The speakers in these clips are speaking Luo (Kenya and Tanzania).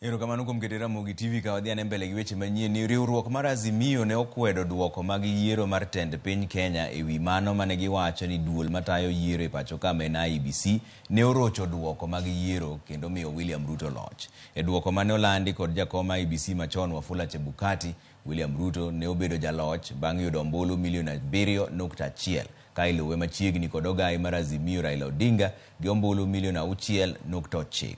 Erokamano kuom keto Ramogi TV ka wadhi ane mbele gi weche manyien ni riwruok mar Azimio ne okwedo duoko mag yiero mar tend piny Kenya ewi mano mane giwacho ni duol matayo yiero e pacho ka ma en IEBC ne orocho duoko mag yiero kendo miyo William Ruto loch. E duoko mane olandi kod jakom IEBC machon Wafula Chebukati, William Ruto ne obedo jaloch bang' yudo ombulu milion 7.1 ka iluwe machiegni kod ogai mar Azimio Raila Odinga gi ombulu milion 6.9.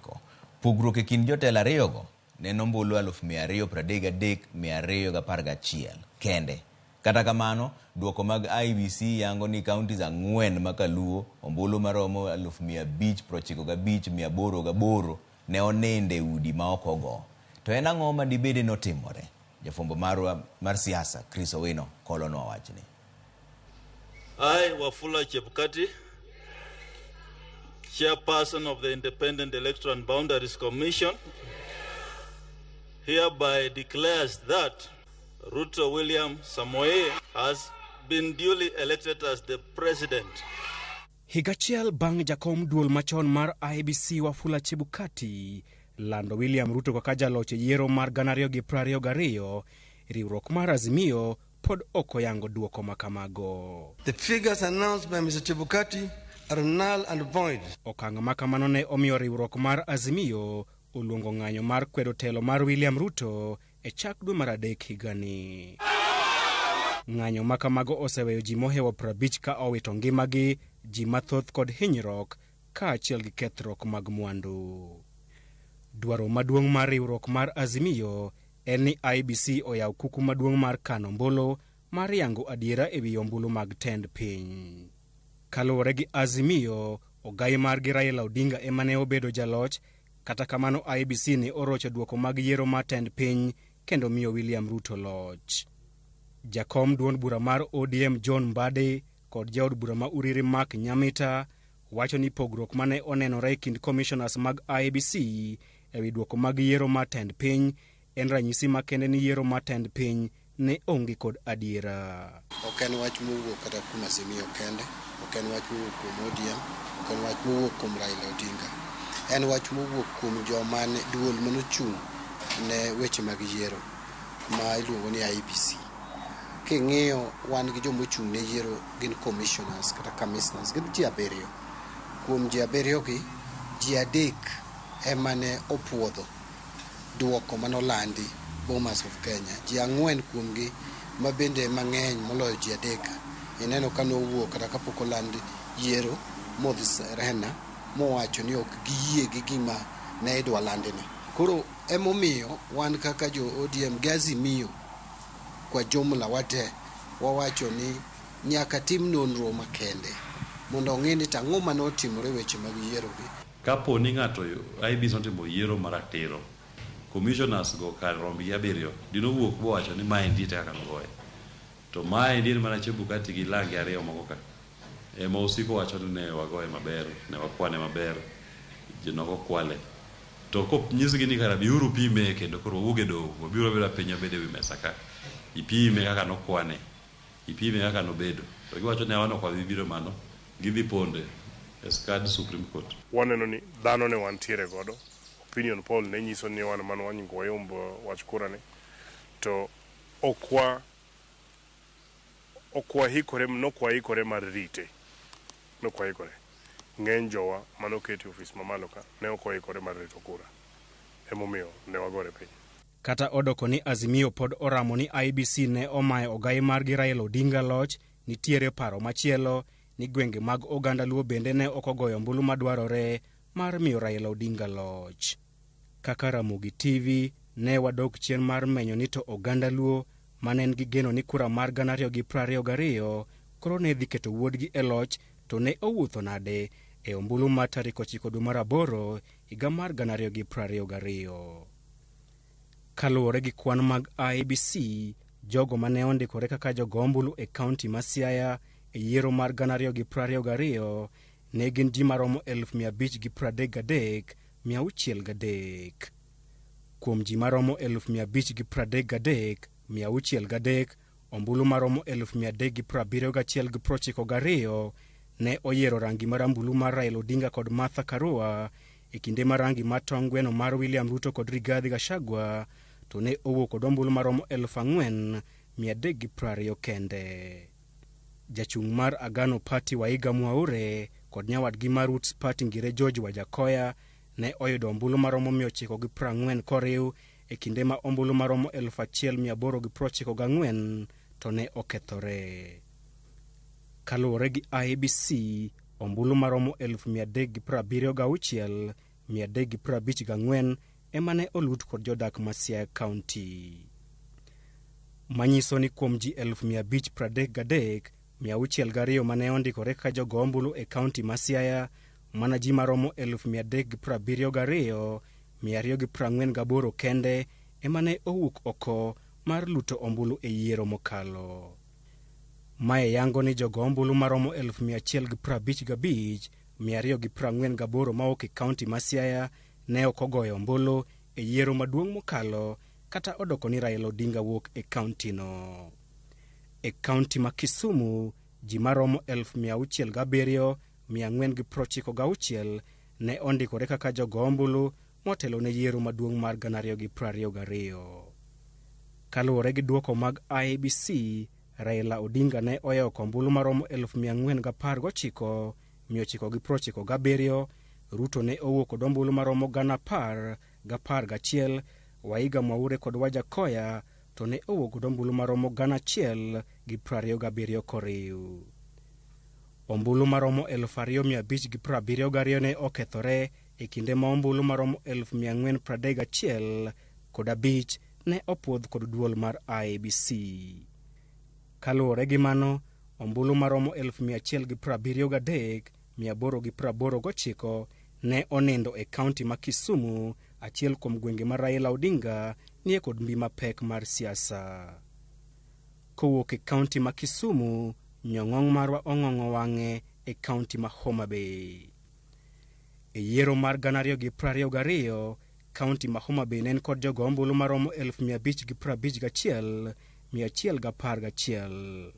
Pogruok e kind jotelo ariyogo ne en ombulu 233,211 kende. Kata kamano, duoko mag IEBC yango ni counties 4 ma kaluo ombulu maromo 595,808 ne oninde e udi ma ok ogo. To en ang'o ma dibede notimore? Jafwambo marwa mar siasa Chris Owino kolonwa wachni. I, Wafula Chebukati, Chairperson of the Independent Electoral and Boundaries Commission, hereby declares that Ruto William Samoei has been duly elected as the president. Higa achiel bang' jakom duol machon mar IEBC Wafula Chebukati lando William Ruto kaka jaloch e yiero mar 2022, riwruok mar Azimio pod ok oyango duoko ma kamago. The figures announced by Mr. Chebukati are null and void. Okang' ma kamano ne omiyo riwruok mar Azimio oluongo ng'anyo mar kwedo telo mar William Ruto e chak dwe mar adek higani. Ng'anyo ma kamago oseweyo ji mohewo 50 ka owito ngimagi, ji mathoth kod hinyruok kaachiel gi kethruok mag mwandu. Dwaro maduong' mar riwruok mar Azimio en ni IEBC oyaw kuku maduong' mar kano ombulu mar yango adiera ewi ombulu mag tend piny. Kaluwore gi Azimio, ogai margi Raila Odinga ema ne obedo jaloch, kata kamano IEBC ne orocho duoko mag yiero mar tend piny kendo miyo William Ruto loch. Jakom duond bura mar ODM John Mbadi kod jaod bura ma Uriri Mark Nyamita wacho ni pogruok mane onenore e kind commissioners mag IEBC ewi duoko mag yiero mar tend piny en ranyisi makende ni yiero mar tend piny ne onge kod adiera. Ok en wach mowuok kata kuom Azimio kende, ok en wach mowuok kuom ODM, ok en wach mowuok kuom Raila Odinga. En wach mowuok kuom joma ne duol manochung' ne weche mag yiero ma iluongo ni IEBC. King'iyo wan gi joma ochung' ne yiero gin commissioners kata commissioners gin ji 7. Kuom ji 7 gi, ji 3 ema ne opuodho duoko manolandi Bomas of Kenya. Ji 4 kuomgi ma bende mang'eny moloyo ji 3 ineno ka nowuok kata kapok oland yiero modhi Serena mowacho ni ok giyie gi gima ne idwa landini. Koro emomiyo wan kaka jo ODM gi Azimio kwa jumla wate wawacho ni nyaka tim nonro makende mondo ong'i ni tang'o mane otimore weche mag yiero gi. Kapo ni ng'ato IEBC notimo yiero maratiro, commissioners go kar rombgi 7 dinowuok bowacho ni maendi e kaka nogoye. To maendi en mana Chebukati gi lange 2 moko ka ema osiko wacho ni ne wagoye maber, ne wakwane maber, ji nok okwale. To konyisgi ni kara biuru pime kendo koro wawuog e doho, wabiro abira piny wabed ewi mesa ka, ipime kaka nokwane, ipime kaka nobedo. To giwacho ni wan ok wabi biro mano, gidhi ponde e skad Supreme Court. Waneno ni dhano ne wantiere godo, opinion poll ne nyiso ni wan mane wanyingo wayomb wach kura ni, to ok wahikore, nok wahikore mar rite, nok wahikore. Ng'eny jowa mane oketi e ofis mamalo ka ne ok oikore mar rito kura, emomiyo ne wagore piny. Kata odoko ni Azimio pod oramo ni IEBC ne omayo ogai margi Raila Odinga loch, nitiere paro machielo ni gwenge mag oganda Luo bende ne ok ogoyo ombulu madwarore mar miyo Raila Odinga loch. Kaka Ramogi TV ne wadok chien mar menyo ni to oganda Luo mane en gi geno ni kura mar 2022 koro ne dhi keto wuodgi e loch to ne owuotho nade e ombulu mar tarik 9 dwe mar 8 higa mar 2022. Kaluwore gi kwan mag IEBC, jogo mane ondikore kaka jogo ombulu e kaunti ma Siaya e yiero mar 2022 ne gin ji maromo 533,603. Kuom ji maromo 533,603, ombulu maromo 371,92 ne oyiero rangi marambulu mar Raila Odinga kod Martha Karua e kinde ma rangi mar tong' gweno mar William Ruto kod Rigathi Gachagua to ne owuok kod ombulu maromo 4,320 kende. Jachung' mar Agano Party Waiga Mwaure kod nyawadgi mar Roots Party Ngire George Wajackoyah ne oyudo ombulu maromo 940 koriw e kinde ma ombulu maromo 1,894 to ne okethore. Kaluwore gi IEBC, ombulu maromo 376,354 ema ne olut kod jodak ma Siaya County. Manyiso ni kuom ji 533,602 mane ondikore kaka jogo ombulu e kaunti ma Siaya, mana ji maromo 372,248 kende ema ne owuok oko mar luto ombulu e yiero mokalo. Mae yango ni jogo ombulu maromo 155,248 mawuok e kaunti ma Siaya ne ok ogoyo ombulu e yiero maduong' mokalo kata odoko ni Raila Odinga wuok e kaunti no. E kaunti ma Kisumu, ji maromo 607,496 ne ondikore kaka jogo ombulu motelo ne yiero maduong' mar 2022. Kaluwore gi duoko mag IEBC, Raila Odinga ne oyawo ombulu maromo 4,419,997, Ruto ne owuok kod ombulu maromo 10,011, Waiga Mwaure kod Wajackoyah to ne owuok kod ombulu maromo 1,027 koriw. Ombulu maromo 2,572 ne okethore e kinde ma ombulu maromo 4,431,5 ne opuodh kod duol mar IEBC. Kaluwore gi mano, ombulu maromo 173,889 ne onindo e kaunti ma Kisumu, achiel kuom gwenge ma Raila Odinga nie kod mbi mapek mar siasa. Kowuok e kaunti ma Kisumu, nyong'ong' marwa ong'ong'o wang'e e kaunti ma Homa Bay. E yiero mar 2022, kaunti ma Homa Bay ne en kod jogo ombulu maromo 551,111.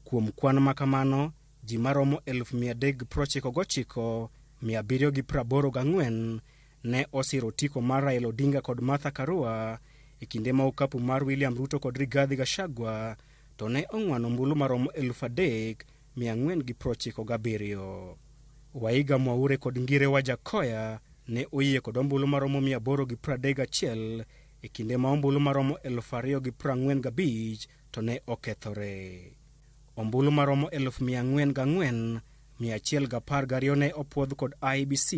Kuom kwan ma kamano, ji maromo 399,784 ne osiro otiko mar Raila Odinga kod Martha Karua e kinde ma okapu mar William Ruto kod Rigathi Gachagua to ne ong'wano ombulu maromo 3,497. Waiga Mwaure kod Ngire Wajackoyah ne oyie kod ombulu maromo 831 e kinde ma ombulu maromo 2,045 to ne okethore. Ombulu maromo 404,112 ne opuodh kod IEBC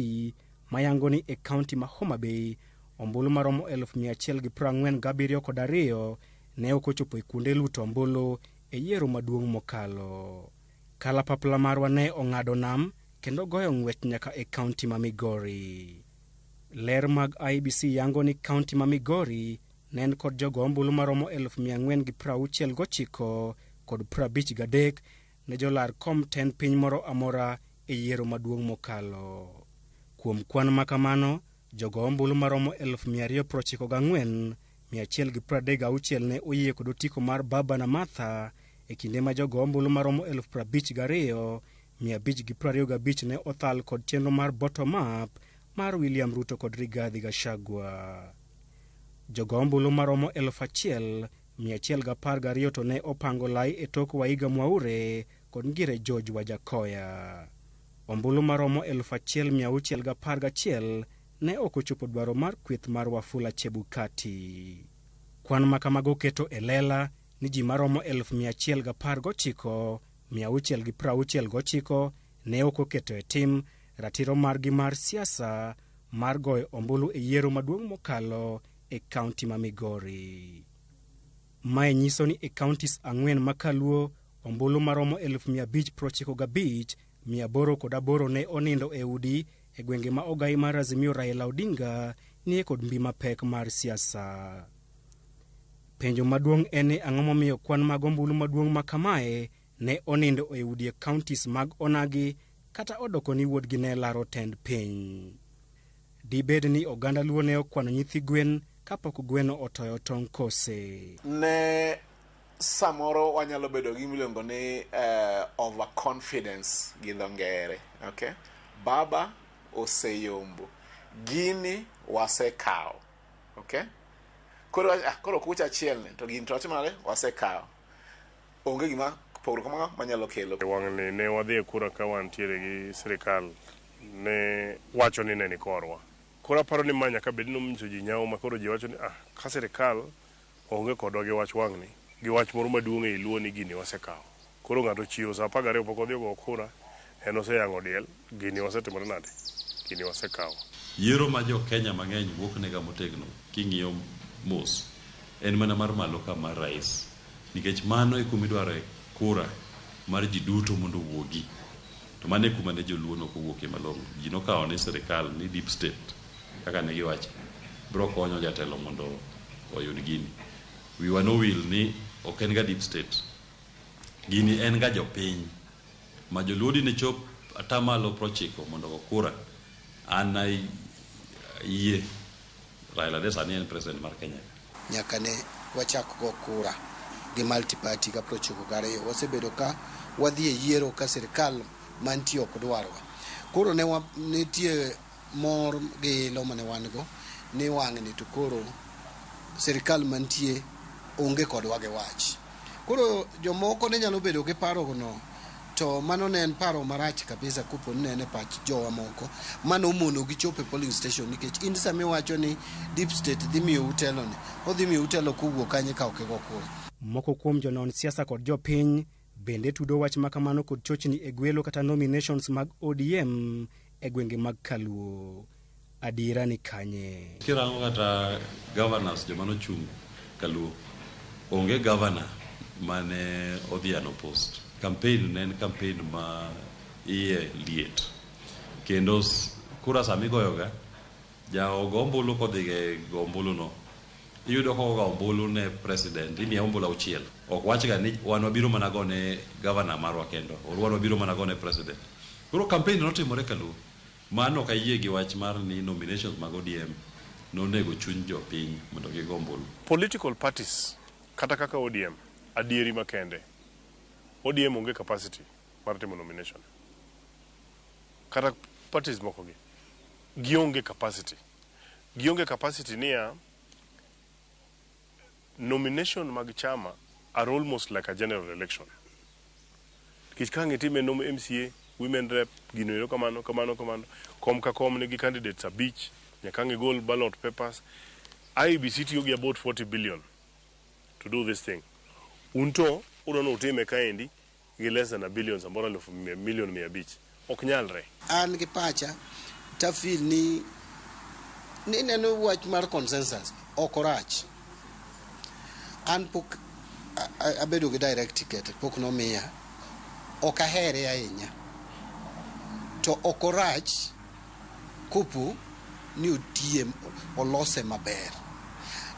mayango ni e kaunti ma Homa Bay ombulu maromo 147,2 ne ok ochopo e kuonde luto ombulu e yiero maduong' mokalo. Kalapapla marwa ne ong'ado nam kendo goyo ng'wech nyaka e kaunti ma Migori. Ler mag IEBC yango ni kaunti ma Migori ne en kod jogo ombulu maromo 4,069,53 ne jolar kom tend piny moro amora e yiero maduong' mokalo. Kuom kwan ma kamano, jogo ombulu maromo 294,136 ne oyie kod otiko mar Baba na Martha e kinde ma jogo ombulu maromo 52,525 ne othal kod chenro mar bottom up mar William Ruto kod Rigathi Gachagua. Jogo ombulu maromo 1,112 to ne opango lai e tok Waiga Mwaure kod Ngire George Wajackoyah. Ombulu maromo 1,611 ne ok ochopo dwaro mar kweth mar Wafula Chebukati. Kwan ma kamago keto e lela ni ji maromo 119,669 ne ok oketo e tim ratiro margi mar siasa mar goyo ombulu e yiero maduong' mokalo e kaunti ma Migori. Mae nyiso ni e counties 4 makaluo, ombulu maromo 595,808 ne onindo e udi e gwenge ma ogai mar Azimio Raila Odinga nie kod mbi mapek mar siasa. Penjo maduong' en ni ang'o momiyo kwan mag ombulu maduong' ma kamae ne onindo e udi e counties mag Onagi kata odoko ni wuodgi ne laro tend piny. Dibed ni oganda Luo ne okwano nyithi gwen kapok gweno otoyo tong' kose. Ne samoro wanyalo bedo gi miluongo ni overconfidence gi dho ngere. Okay? Baba oseyombo. Gini wasekawo. Okay? Koro koro kucha achiel ni to gini to watimo nade? Wasekawo. Onge gima pogruok kamano manyalo kelo. Wang'ni ne wadhi e kura ka wantiere gi sirikal ne wacho ni ne ni korwa. Koro aparo ni ma nyaka bed ni nonyiso ji nyawo ma koro ji wacho ni ah, ka sirikal onge kodwa gi wach wang'ni, gi wach moro maduong' ei Luo ni gini wasekawo. Koro ng'ato ochiewo saa 12 pok odhi ogo kura, en oseyang'o diel, gini wasetimore nade? Gini wasekawo. Yiero ma jo Kenya mang'eny wuok nega motegno king'iyo mos en mana mar malo ka mar rais, nikech mano e kuma idwaro e kura mar ji duto mondo owuogi. To mano e kuma ne joluo nok owuokie malong'o. Ji nokawo ni sirikal ni deep state kaka ne giwacho biro konyo jatelo mondo oyud gini. Wiwa nowil ni ok en ga deep state. Gini en ga jopiny. Ma joluo dine chop atamalo 90 mondo ogo kura. An ayie Raila de sani en president mar Kenya. Nyaka ne wachak go kura gi multi-party ka 92 wasebedo ka wadhi e yiero ka sirikal mantie ok dwarwa. Koro ne nitie mor gi ilo mane wan go ni wang'ni to koro sirikal mantie onge kodwa gi wach. Koro jomoko ne nyalo bedo gi paro no, to mano ne en paro marach kabisa kopo ni ne en e pach jowa moko mano omono gi chopo e polling station, nikech in sama iwacho ni deep state dhi miyou telo ni, odhi miyou telo kowuok kanye ka ok igo kura. Moko kuom jonon siasa kod jopiny bende tudo wach makamano kod chochni e gwelo kata nominations mag ODM e gwenge mag Kaluo. Adiera ni kanye? Kirango kata governors joma nochung' Kaluo, onge governor mane odhi unopposed. Campaign ne en campaign ma iye liet. Kendo kura sama igoyoga, jago ombulu kodhi e go ombulu no, iyudo ka ogo ombulu ne president, imiye ombulu 6. Ok wachga ni wan wabiro mana go ne governor marwa kendo, or wan wabiro mana go ne president. Koro campaign notimore Kaluo. Mano ok ayie gi wach mar ni nominations mag ODM nonego chuny jopiny mondo gigo ombulu. Political parties kata kaka ODM, adieri makende, ODM onge capacity mar timo nomination. Kata parties moko gi, gionge capacity. Gionge capacity niya, nomination mag chama are almost like a general election. Nikech ka ang' itime nom MCA, women rep, gino ero kamano, kamano, kamano, kom ka kom nigi candidates 5, nyaka ang' igol ballot papers. IEBC tiyo gi about 40 billion to do this thing. Un to, udwa ni utime kaendi gi less than a billion, samoro 500,000 500. Ok nyalre. An gi pacha, ta feel ni ineno wach mar consensus ok orach. An pok abedo gi direct ticket, pok nomiya. Ok ahere ahinya. To ok orach kopo ni otiye, olose maber.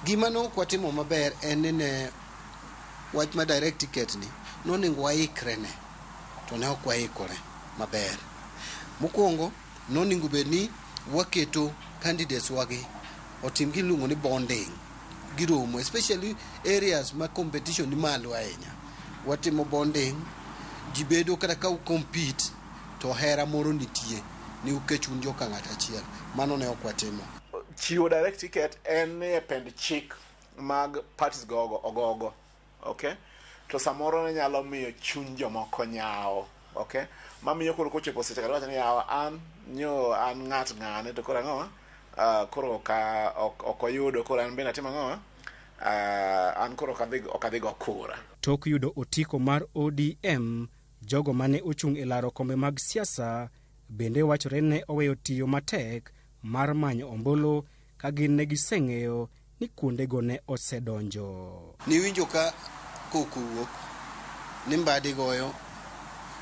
Gima ne ok watimo maber en ni ne wach ma direct ticket ni nonego waikre ne, to ne ok waikore maber. Mokwongo nonego bed ni waketo candidates wagi otim giluongo ni bonding, giromo, especially areas ma competition ni malo ahinya. Watimo bonding, ji bedo kata ka compete to hera moro nitie ni ukech un joka ng'at achiel. Mano ne ok watimo. Chiwo direct ticket en e pend chik mag parties go ogogo. Okay? To samoro ne nyalo miyo chuny jomoko nyawo. Okay? Mamiyo koro kochopo seche kata wacho ni yawa an nyo an ng'at ng'ane to koro ang'o? Koro ok oyudo koro an bende atimo ang'o? An koro ok adhi go kura. Tok yudo otiko mar ODM, jogo mane ochung' e laro kombe mag siasa bende wachore ne oweyo tiyo matek mar manyo ombulu ka gin ne giseng'eyo ni kuondego ne osedonjo. Niwinjo ka koko wuok ni Mbadi goyo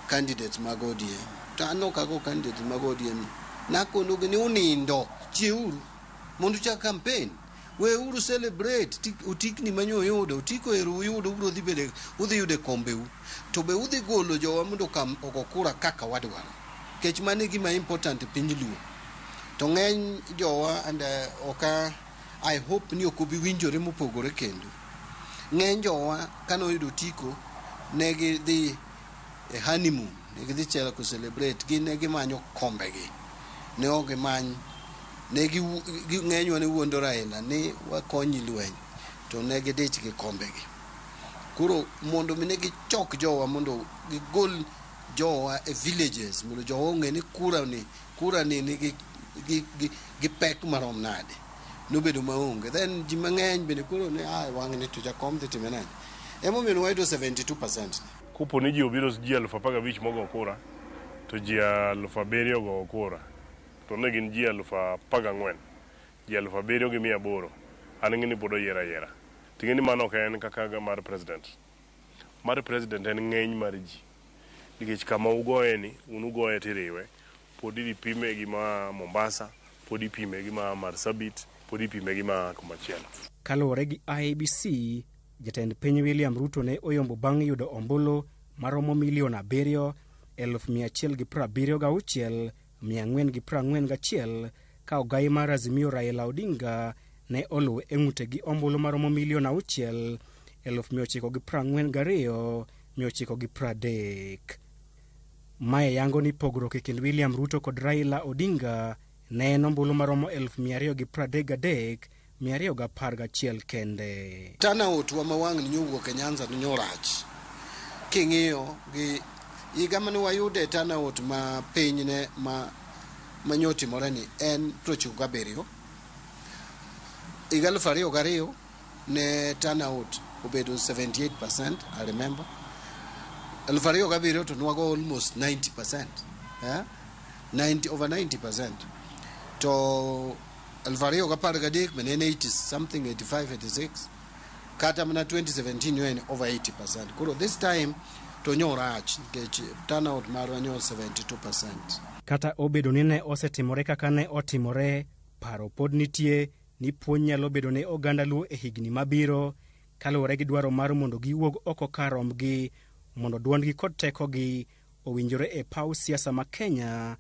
candidates mag ODM. To an ok ago candidates mag ODM. Nakonogi ni unindo, chieuru mondo uchak campaign. Weuru celebrate otikni manyo uyudo, otiko ero uyudo, ubiro dhi bede, udhi yudo e kombeu. To be udhi golo jowa mondo ogo kura kaka wadwaro. Nikech mano e gima important e piny Luo. To ng'eny jowa and oka I hope ni ok obi winjore mopogore kendo. Ng'eny jowa kane oyudo otiko ne gidhi e honeymoon, ne gidhi chako celebrate, gin ne gimanyo kombegi. Ne ok gimany Ne gi ng'enywa ne wuondo Raila ni wakonyi lweny to ne gidich gi kombegi. Koro mondo mi ne gichok jowa mondo gigol jowa e villages mondo jowa ong'e ni kura ni nigi gi pek marom nade nobedo maonge. Then ji mang'eny bende koro ne wang'ni to jakom dhi time nade. Emomiyo ne wayudo 72%. Kopo ni ji obiro ji 15,000 mogo kura to ji 7,000 ogo kura to ne gin ji 14,000, ji 7,800 an ng'e ni pod oyier ayiera. Ting'e ni mano ok en kaka mar president. Mar president en ng'eny mar ji nikech kama ugoye ni un ugoye tiriwe pod idhi pime gi ma Mombasa, pod ipime gi ma Marsabit, pod ipime gi ma kumachielo. Kaluwore gi IEBC, jatend piny William Ruto ne oyombo bang' yudo ombulu maromo 7,176,441 ka ogai mar Azimio Raila Odinga ne oluwe e ng'ute gi ombulu maromo 6,942,930. Mae yango ni pogruok e kind William Ruto kod Raila Odinga ne en ombulu maromo 233,211 kende. Turnout wa ma wang'ni nyowuok e Nyanza to nyorach. King'iyo gi higa mane wayude turnout ma piny ne ma manyotimore ni en 97. Higa 2002 ne turnout obedo 78%, I remember. 2007 to nwago almost 90%. Yeah? 90, over 90%. To 2013 bende en 80 something, 85, 86. Kata mana 2017 nyo en over 80%. Koro this time to nyorach nikech turnout marwa nyo 72%. Kata obedo ni ne osetimore kaka ne otimore, paro pod nitie ni puonj nyalo bedo ne oganda Luo e higni mabiro kaluwore gi dwaro mar mondo giwuog oko kar rombgi mondo duondgi kod tekogi owinjore e paw siasa ma Kenya